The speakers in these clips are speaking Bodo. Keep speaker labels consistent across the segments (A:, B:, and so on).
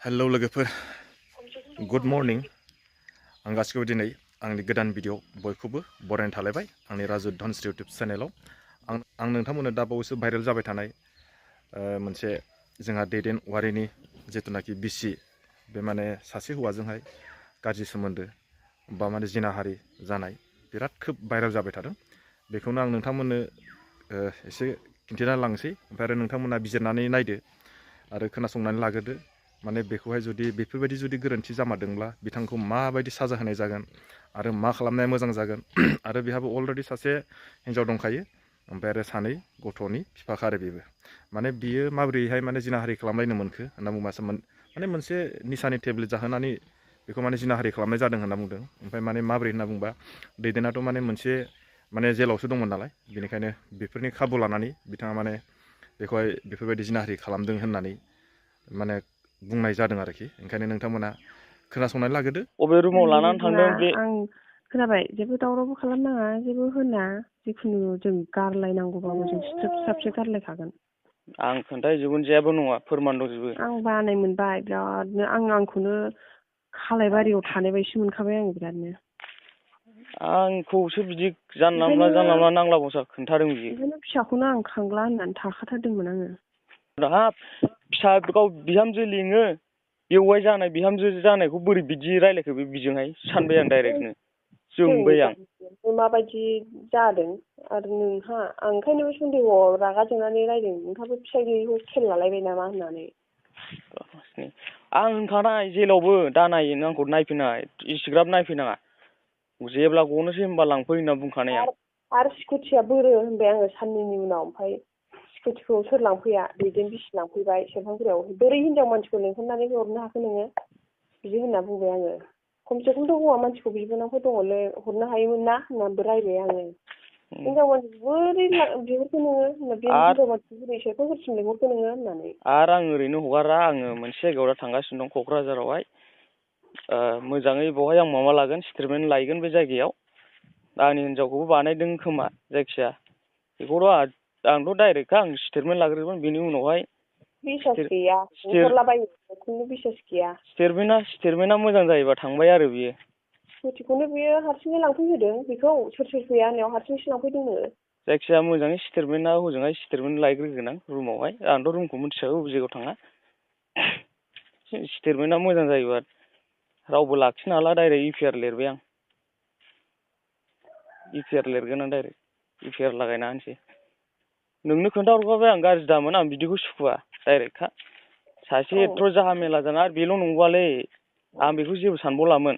A: हेलौ लोगोफोर गुड मर्निं आं गासिखौबो दिनै आंनि गोदान भिडिअ बयखौबो बरायनो थालायबाय आंनि राजु धनस्रि इउटुब चेनेलाव आं नोंथांमोननो दा बावैसो भाइरेल जाबाय थानाय मोनसे जोंहा दैदेन वारिनि जिथुनाखि बिसि बे माने सासे हौवाजोंहाय गाज्रि सोमोन्दो बा माने जिनाहारि जानाय बिराद खोब भाइरेल जाबाय थादों बेखौनो आं नोंथांमोननो एसे खिन्थिना लांसै ओमफ्राय आरो नोंथांमोना बिजिरनानै नायदो आरो खोनासंनानै लाग्रोदो माने बेखौहाय जुदि बेफोरबायदि जुदि गोरोन्थि जामारदोंब्ला बिथांखौ माबायदि साजा होनाय जागोन आरो मा खालामनाया मोजां जागोन आरो बेहाबो अलरेडि सासे हिन्जाव दंखायो ओमफ्राय आरो सानै गथ'नि बिफाखा आरो बेबो माने बियो माबोरैहाय माने जिनाहारि खालामलायनो मोनखो होनना बुंबासो माने मोनसे निसानि टेब्लेट जाहोनानै बेखौ माने जिनाहारि खालामनाय जादों होनना बुंदों ओमफ्राय माने माबोरै होनना बुंबा दैदेनाथ' माने मोनसे माने जेलावसो दंमोन नालाय बेनिखायनो बेफोरनि खाबु लानानै बिथाङा माने बेखौहाय बेफोरबायदि जिनाहारि खालामदों होननानै माने बुंनाय जादों आरोखि ओंखायनो नोंथांमोना खोनासंनानै लाग्रोदो
B: अबे रुमाव लानानै थांदों बे
C: आं खोनाबाय जेबो दावरावबो खालामनाङा जेबो होना जिखुनु जों गारलायनांगौबाबो जों सिथ्रोब सिथ्राबसो गारलायखागोन
B: आं खोन्थाहैजोबगोन जेबो नङा फोरमान दंजोबो
C: आं बानाय मोनबाय बिरादनो आंखौनो खालायबारियाव थानाय बायदि मोनखाबाय आं बिरादनो
B: आंखौसो बिदि जानला मोनला नांला बंसा खोन्थादों बियो
C: ओंखायनो फिसाखौनो आं खांला होननानै थाखाथारदोंमोन आङो
B: हाब फिसा गाव बिहामजो लिङो बेवाइ जानाय बिहामजो जानायखौ बोरै बिदि रायलायखो बे बिजोंहाय सानबाय आं डाइरेक्टनो जोंबाय आं
C: माबायदि जादों आरो नोंहा आं ओंखायनो सन्देहआव रागा जोंनानै रायदों नोंहाबो फिसाइ गैयैखौ खेल लालायबाय नामा होननानै
B: आं होनखानाय जेलावबो दा नाय नों आंखौ नायफैनाय इसिग्राब नायफैनाङा जेब्ला गनोसै होनबा लांफै होनना बुंखानाय आं
C: आरो स्कुटिया बोरो होनबाय आङो साननैनि उनाव ओमफ्राय स्कुटिखौ सोर लांफैया दैदेन बिसि लांफैबाय सेरफांगुरियाव बोरै हिनजाव मानसिखौ लेंहरनानै हरनो हाखो नोङो बिदि होनना बुंबाय आङो खमसे खमथ' हौवा मानसिखौ बिबोनांफोर दङलै हरनो हायोमोन ना होननानैबो रायबाय आङो हिनजाव मानसिखौ बोरै बिहरखो नोङो होनना बे हिनजाव मानसिखौ बोरै सेरफांगुरिसिम लेंहरखो नोङो होननानै
B: आरो आं ओरैनो हगारा आङो मोनसे जायगायाव दा थांगासिनो दं क'क्राझारावहाय मोजाङै बेवहाय आं माबा लागोन स्टेटमेन्ट लायगोन बे जायगायाव आंनि हिनजावखौबो बानायदों खोमा जायखिया बेखौथ' आंथ' डाइरेक्टखा आं स्टेटमेन्ट लाग्रोगोन बेनि उनावहाय
C: बिसास गैया लेंहरलाबायो खुनु बिसास गैया
B: स्टेटमेन्टआ मोजां जायोबा थांबाय आरो बियो
C: स्कुटिखौनो बियो हारसिङै लांफैहोदों बेखौ सोर फैया होननायाव हारसिंसो लांफैदोंनो
B: जायखिजाया मोजाङै स्टेटमेन्टआ हजोंहाय स्टेटमेन्ट लायग्रोगोन आं रुमावहाय आंथ' रुमखौ मिथिखागौ बबे जायगायाव थाङा स्टेटमेन्टआ मोजां जायोबा रावबो लाखिनो हाला डाइरेक्ट इपिआर लिरबाय आं इपिआर लिरगोन आं डाइरेक्ट इपिआर लागायना होनोसै नोंनो खोन्थाहरखाबाय आं गाज्रि दामोन आं बिदिखौ सुखुवा डाइरेक्टखा सासे एथ' जाहा मेला जाना आरो बेल' नंबावालै आं बेखौ जेबो सानबावलामोन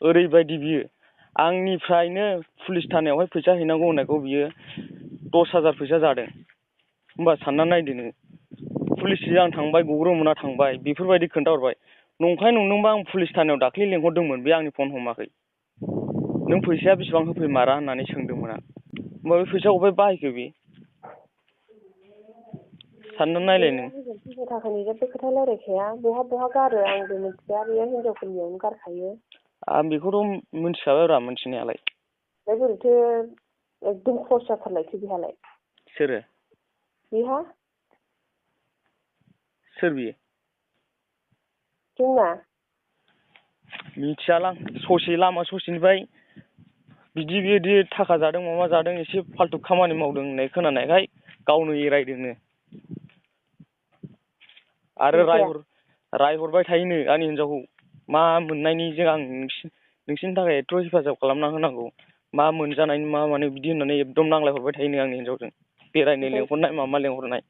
B: ओरैबायदि बियो आंनिफ्रायनो पुलिस थानायावहाय फैसा हैनांगौ होननायखौ बियो 10,000 फैसा जादों होमबा सानना नायदो नोङो पुलिसजों आं थांबाय गग्रोमोना थांबाय बेफोरबायदि खोन्थाहरबाय नंखाय नंदोंबा आं पुलिस थानायाव दाख्लै लेंहरदोंमोन बे आंनि फन हमाखै नों फैसाया बेसेबां होफैमारा होननानै सोंदोंमोन आं होमबा बे फैसाखौ बबेहाय बाहायखो बे साननानै नायलाय नों
C: फैसा थाखानि जेबो खोथा रायलायखाया बहा गारो आंबो मिथिया बेयो हिनजावफोरनियावनो गारखायो
B: आं बेखौथ' मिथिखाबायब्रा मिथिनायालाय
C: बोरैथो एकदम खर्स जाथारलायखो बेहालाय
B: सोरो
C: बेहा
B: सोर बियो
C: जोंना
B: मिथियालां ससे लामा ससेनिफ्राय बिदि थाखा जादों माबा जादों एसे फाल्तु खामानि मावदों होननाय खोनानायखाय गावनो एरायदोंनो आरो रायहरबाय थायोनो आंनि हिनजावखौ मा मोननायनिजों आं नोंसिनि थाखाय एथ' हेफाजाब खालामना होनांगौ मा मोनजानायनि मा माने बिदि होननानै एकदम नांलायहरबाय थायोनो आंनि हिनजावजों बेरायनो लेंहरनाय मामा लेंहरनाय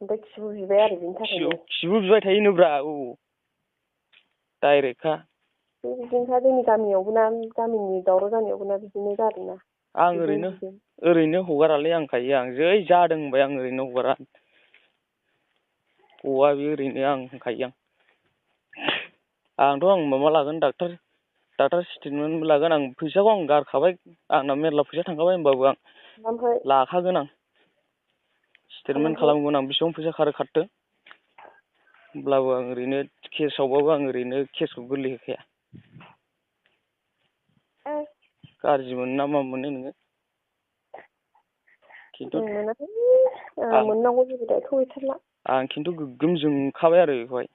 C: ओमफ्राय खिबु बिबाय आरो बेनि थाखायनो
B: खिबु बिबाय थायोनोब्रा औ डाइरेक्टखा
C: बिदिनोखा जोंनि गामियावबो ना गामिनि दावराव जानायावबो ना बिदिनो जादोंना
B: आं ओरैनो हगारालै आंखायो आं जै जादों होनबाय आं ओरैनो हगारा गवा बे ओरैनो आं होनखायो आंथ' माबा लागोन डाक्टार स्टेटमेन्ट लागोन आं फैसाखौ आं गारखाबाय आंना मेरला फैसा थांखाबाय होमबाबो आं लाखागोन आं स्टेटमेन्ट खालामगोन आं बेसेबां फैसा खारथों होमब्लाबो आं ओरैनो केसआवबाबो आं ओरैनो केसखौ गोरलै होखाया गाज्रि मोनो ना मा मोनो नोङो
C: मोनाखै मोननांगौ जेबो दायथ' गैथारला
B: आं खिन्थु गोग्गोम जोंखाबाय आरो बेखौहाय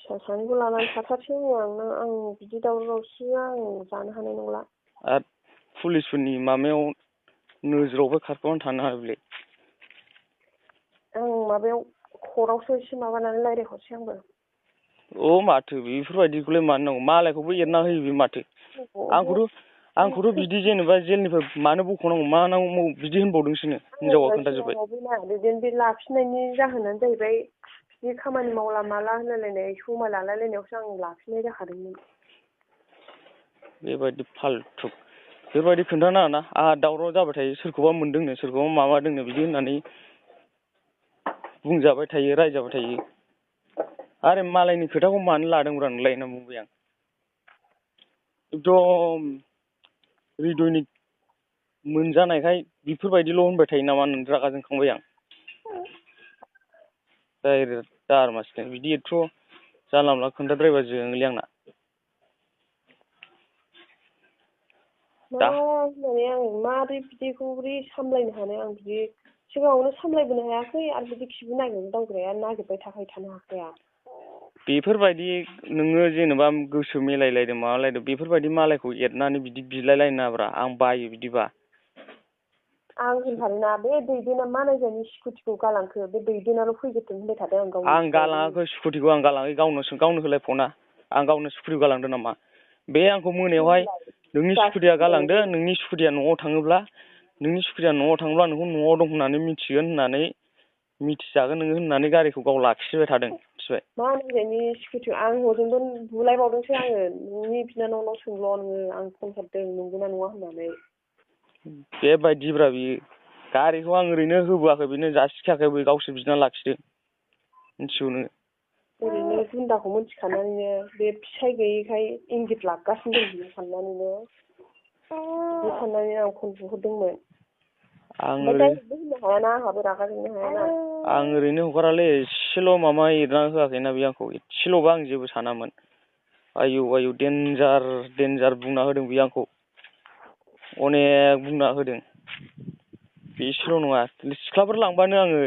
C: फिसा सानैखौ लानानै थाथारसै आं बिदि दावराव दावसिया आं जानो हानाय नंला।
B: आरो पुलिसफोरनि माबायाव नोजोरावबो खारखोमाना थानो हागौलै।
C: आं माबायाव कर्टआवसो एसे माबानानै रायज्लायहरसै आंबो।
B: अ माथो बेफोरबायदिखौलाय मानो नांगौ, मालायखौबो एरना होयो बे माथो। आंखौथ' बिदि जेनेबा जेलनिफ्राय मानो बख'नांगौ मा नांगौ बिदि होनबावदोंसोनो हिनजावा खोन्थाजोब्बाय।
C: बिदिनो बे लाफिननायनि जाहोनानो जाहैबाय बिदि खामानि मावला माला होनलायलायनाय समाय लालायलायनायावसो आं लाफिननाय जाखादोंमोन।
B: बेबायदि फाल्थु बेबायदि खोन्थानाङा ना, आंहा दावराव जाबाय थायो सोरखौबा मोनदोंनो सोरखौबा माबादोंनो बिदि होननानै बुंजाबाय थायो रायजाबाय थायो। आरो मालायनि खोथाखौ मानो लादोंब्रा नोंलाय होनना बुंबाय आं। एकदम हृदयनि मोनजानायखाय बेफोरबायदिल' होनबाय थायो नामा होननानै रागा जोंखांबाय आं। डाइरेक्ट दारमासिनो बिदि एथ' जानला मोनला खोन्थाद्रायबा जोङोलै आंना।
C: मा होननानै आं मारै बिदिखौ बोरै सामलायनो हानो, आं बिदि सिगाङावनो सामलायबोनो हायाखै आरो बिदि खिबु नागिरनो दावग्राया नागिरबाय थानो हाखाया।
B: बेफोरबायदि नोङो जेनेबा गोसो मिलायलायदों माबालायदों बेफोरबायदि मालायखौ एरनानै बिदि बिलायलायनो नाङाब्रा, आं बायो बिदिबा।
C: आं होनखादोंना बे दैदेना मानायजानि स्कुटिखौ गालांखो, बे दैदेनाल' फैग्रोथों होनबाय थादों आं गावनि।
B: आं गालाङाखै स्कुटिखौ, आं गालाङाखै गावनो होलाय फना। आं गावनो स्कुटिखौ गालांदों नामा? बे आंखौ मोनायावहाय नोंनि स्कुटिया गालांदो, नोंनि स्कुटिया न'आव थाङोब्ला नोंखौ न'आव दं होननानै मिथिगोन होननानै मिथिजागोन नोङो होननानै गारिखौ गाव लाखिबाय थादों मिथिबाय।
C: मानायजानि स्कुटिखौ आं हजोंबो बुलायबावदोंसो आङो, नोंनि बिनानावनाव सोंल' नोङो आं फन हरदों नंगौना नङा होननानै।
B: बेबायदिब्रा बियो, गारिखौ आं ओरैनो होबोआखै बेनो जासिखायाखै बे गावसो बिना लाखिदों मिथिगौ नोङो।
C: ओरैनो गुन्दाखौ मिथिखानानैनो बे फिसाय गैयिखाय इंगित लागासिनो दं बियो साननानैनो बिदि साननानै आं फन बुहरदोंमोन। ओमफ्राय डाइरेक्टबो होननो हायाना, आंहाबो रागा जोंनो हायाना।
B: आं ओरैनो हगारालै, एसेल' माबा एरना होआखैना बे आंखौ, एसेल'बा आं जेबो सानामोन। आयौ देन्जार बुंना होदों बे आंखौ, अनेक बुंना होदों। बेसेल' नङा, सिख्लाफोर लांबानो आङो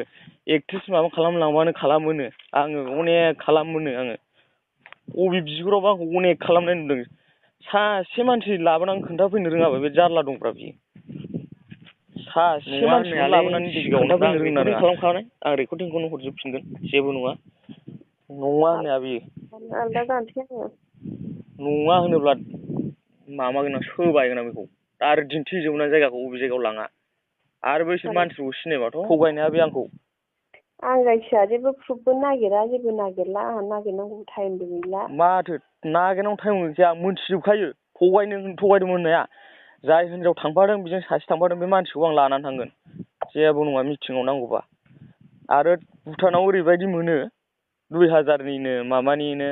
B: एक्ट्रेस माबा खालामलांबानो खालामोनो आङो, अनेक खालामोनो आङो। अबे बिगुरावबो आंखौ अनेक खालामनाय नुदों। सासे मानसि लाबोनानै खोन्थाफैनो रोङाबा बे जारला दंब्रा बियो। सासे मानसिखौ लाबोनानै खोन्थाफैनो रोंना रोङा। खालामखानाय आं रेकर्डिंखौनो हरजोबफिनगोन जेबो नङा। नङा होननाया बेयो।
C: आलदा जानोसै आङो।
B: नङा होनोब्ला माबागोन आं, सोबायगोन आं बेखौ आरो दिन्थिजोबगोन आं जायगाखौ अबे जायगायाव लाङा। आरो बैसोर मानसिखौ सिनायबाथ' थगायनाया बे आंखौ।
C: आं जायखिया जेबो प्रुफबो नागिरा, जेबो नागिरला, आंहा नागिरनांगौ टाइमबो गैला।
B: माथो नागिरनांगौ टाइम गैखाया, मोनथिजोबखायो थगायदों होननाया। जाय हिनजाव थांफादों बेजों सासे थांफादों, बे मानसिखौ आं लानानै थांगोन जेबो नङा मिटिङाव नांगौबा। आरो भुटानाव ओरैबायदि मोनो 2000निनो माबानिनो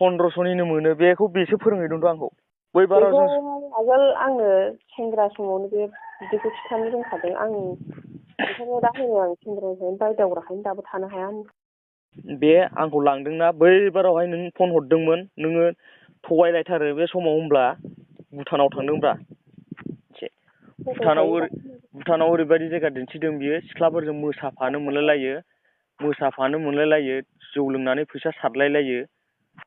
B: 1500निनो मोनो, बेसो फोरोंहैदोंथ' आंखौ।
C: बेखौ आगोल आंनो सेंग्रा समावनो बे बिदिखौ खिन्थानो रोंखादों। आं ओंखायनो दा होनो आं सेंग्रानिफ्रायनो बायदावग्राखायनो दाबो थानो हाया।
B: बे आंखौ लांदोंना, बैबारावहाय नों फन हरदोंमोन नोङो थगायलायथारो बे समाव, होनब्ला भुटानाव थांदोंब्रा। भुटानाव ओरैबायदि जायगा दिन्थिदों बियो, सिख्लाफोरजों मोसाफानो मोनलायलायो, जौ लोंनानै फैसा सारलायलायो।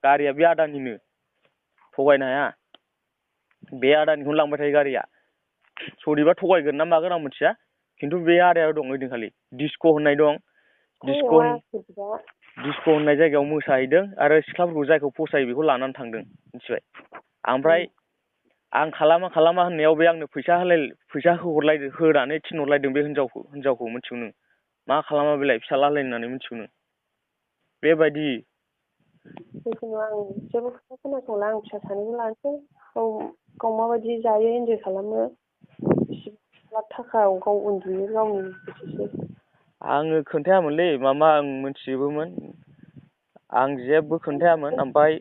B: गारिया बे आदानिनो, थगायनो हाया। बे आदानिखौनो लांबाय थायो गारिया। सोरनिबा थगायगोन ना मागोन आं मिथिया, खिन्थु बे आदाया दं ओइदिनखालि। डिस्क' होननाय दं, डिस्क' होननाय जायगायाव मोसाहैदों आरो सिख्लाफोरखौ जायखौ फसायो बेखौ लानानै थांदों मिथिबाय। ओमफ्राय आं खालामा होननायाव बे आंनो फैसा होनानै थिनहरलायदों बे हिनजावखौ मिथिगौ नों। मा खालामा बेलाय फिसाज्ला होननानै मिथिगौ नों। बेबायदि
C: जिखुनु आं जेबो खोथा खोनासंला, आं फिसा सानैखौ लानोसै। गाव माबायदि जायो इन्जय खालामो, बेसेबां थाखायाव गाव उन्दुयो गावनि गोसोसै।
B: आङो खोन्थायामोनलै मामा, आं मिथिजोबोमोन। आं जेबो खोन्थायामोन। ओमफ्राय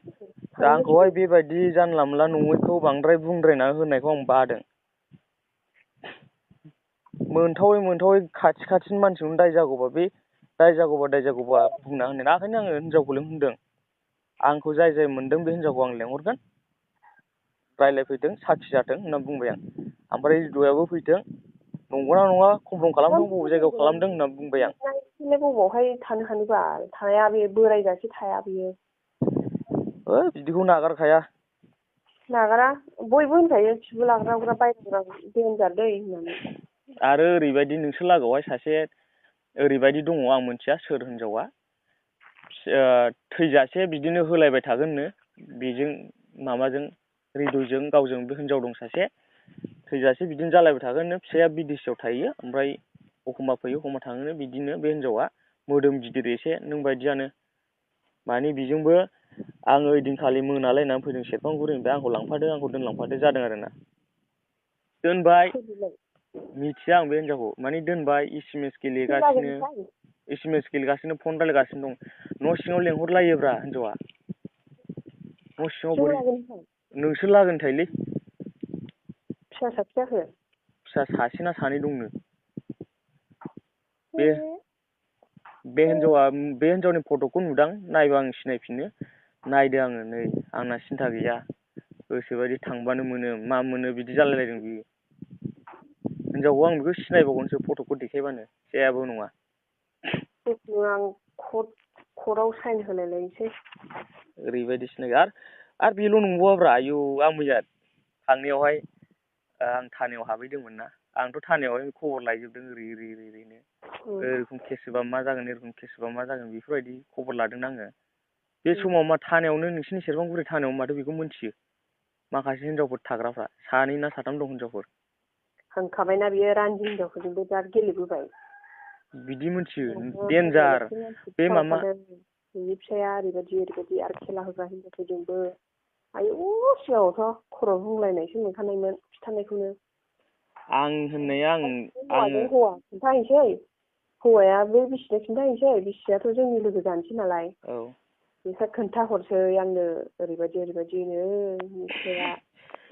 B: आंखौहाय बेबायदि जानला मोनला नङैखौ बांद्राय बुंद्रायना होनायखौ आं बादों। मोनथावै खाथिनि मानसिखौनो दाय जागौबा बुंना होनो। ओंखायनो आङो हिनजावखौ लिंहरदों। आंखौ जाय मोनदों बे हिनजावखौ आं लिंहरगोन, रायज्लायफैथों, साखि जाथों होनना बुंबाय आं। ओमफ्राय हृदयाबो फैथों, नंगौना नङा कनफ्रम खालामथों, बबे जायगायाव खालामदों होनना बुंबाय आं।
C: बबेयावहाय थानो हानोबा थाया, बे बोरायजासे थाया बियो।
B: बिदिखौ नागारखाया।
C: नागारा बयबो होनखायो खिबु लाग्राफ्रा बायग्रा देनजार दै होननानै।
B: आरो ओरैबायदि नोंसोर लागोआवहाय सासे ओरैबायदि दङ आं मिथिया सोर हिनजावा थैजासे बिदिनो होलायबाय थागोननो बेजों माबाजों हृदयजों गावजों बे हिनजाव दं सासे थैजासे बिदिनो जालायबाय थागोननो फिसाया बिदेशआव थायो ओमफ्राय एखमबा फैयो एखमबा थाङोनो बिदिनो बे हिनजावा मोदोम गिदिर एसे नों बायदियानो माने बेजोंबो आङो ओइदिनखालि मोनालायनानै फैदों सेरफांगुरिनिफ्राय आंखौ लांफादो आंखौ दोनलांफादो जादों आरोना दोनबाय मिथिया आं बे हिनजावखौ माने दोनबाय SMS गेलेगासिनो फन रायलायगासिनो दं न' सिङाव लेंहरलायोब्रा हिनजावा न' सिङाव बोरै नोंसोर लागोनि थायोलै
C: फिसा साबसे जाखो
B: फिसा सासे ना सानै दंनो बे हिनजावनि फट'खौ नुदां नायबा आं सिनायफिनो नायदो आङो नै आंना सिन्था गैया गोसोबायदि थांबानो मोनो मा मोनो बिदि जालायलायदों बियो हिनजावखौ आं बेखौ सिनायबावगोनसो फट'खौ देखायबानो जेबो नङा
C: आं कर्टआव साइन होलायलायनोसै
B: ओरैबायदि सिनायो आरो बेल' नंबावाब्रा आयौ आं मैया थांनायावहाय आं थानायाव हाबहैदोंमोन ना आंथ' थानायावहाय खबर लायजोबदों ओरैनो एरखम केस होबा मा जागोन एरखम केस होबा मा जागोन बेफोरबायदि खबर लादों आङो बे समाव मा थानायावनो नोंसिनि सेरफांगुरि थानायाव माथो बेखौ मिथियो माखासे हिनजावफोर थाग्राफ्रा सानै ना साथाम दं हिनजावफोर
C: होनखाबायना बियो रान्दि हिनजावफोरजोंबो बिराद गेलेबोबाय
B: बिदि मिथियो देन्जार बे मामा
C: बिनि फिसाया ओरैबायदि आरो खेला होग्रा हिनजावफोरजोंबो आयौ सिगाङावथ' खर' बुंलायनायसो मोनखानायमोन खिथानायखौनो
B: आं होननाया
C: हौवा खिन्थाहैसै हौवाया बे बिसिनो खिन्थाहैसै बिसियाथ' जोंनि लोगो जानोसै नालाय बिसोर खोन्थाहरसै आंनो ओरैबायदिनो फिसाया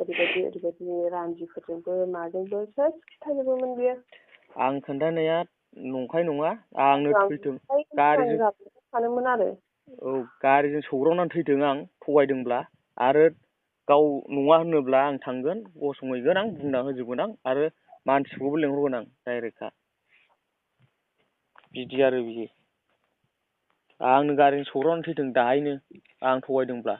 C: ओरैबायदि रान्दिफोरजोंबो माजोंबो सेस खिथाजोबोमोन बियो
B: आं खोन्थानाया नंखाय नङा आंनो थैथों
C: सानोमोन आरो
B: गारिजों सौग्रावनानै थैथों आं थगायदोंब्ला आरो गाव नङा होनोब्ला आं थांगोन गसंहैगोन आं बुंना होजोबगोन आं आरो मानसिखौबो लेंहरगोन आं डाइरेक्टखा बिदि आरो बियो आंनो गारिजों सौग्रावनानै थैथों दाहायनो आं थगायदोंब्ला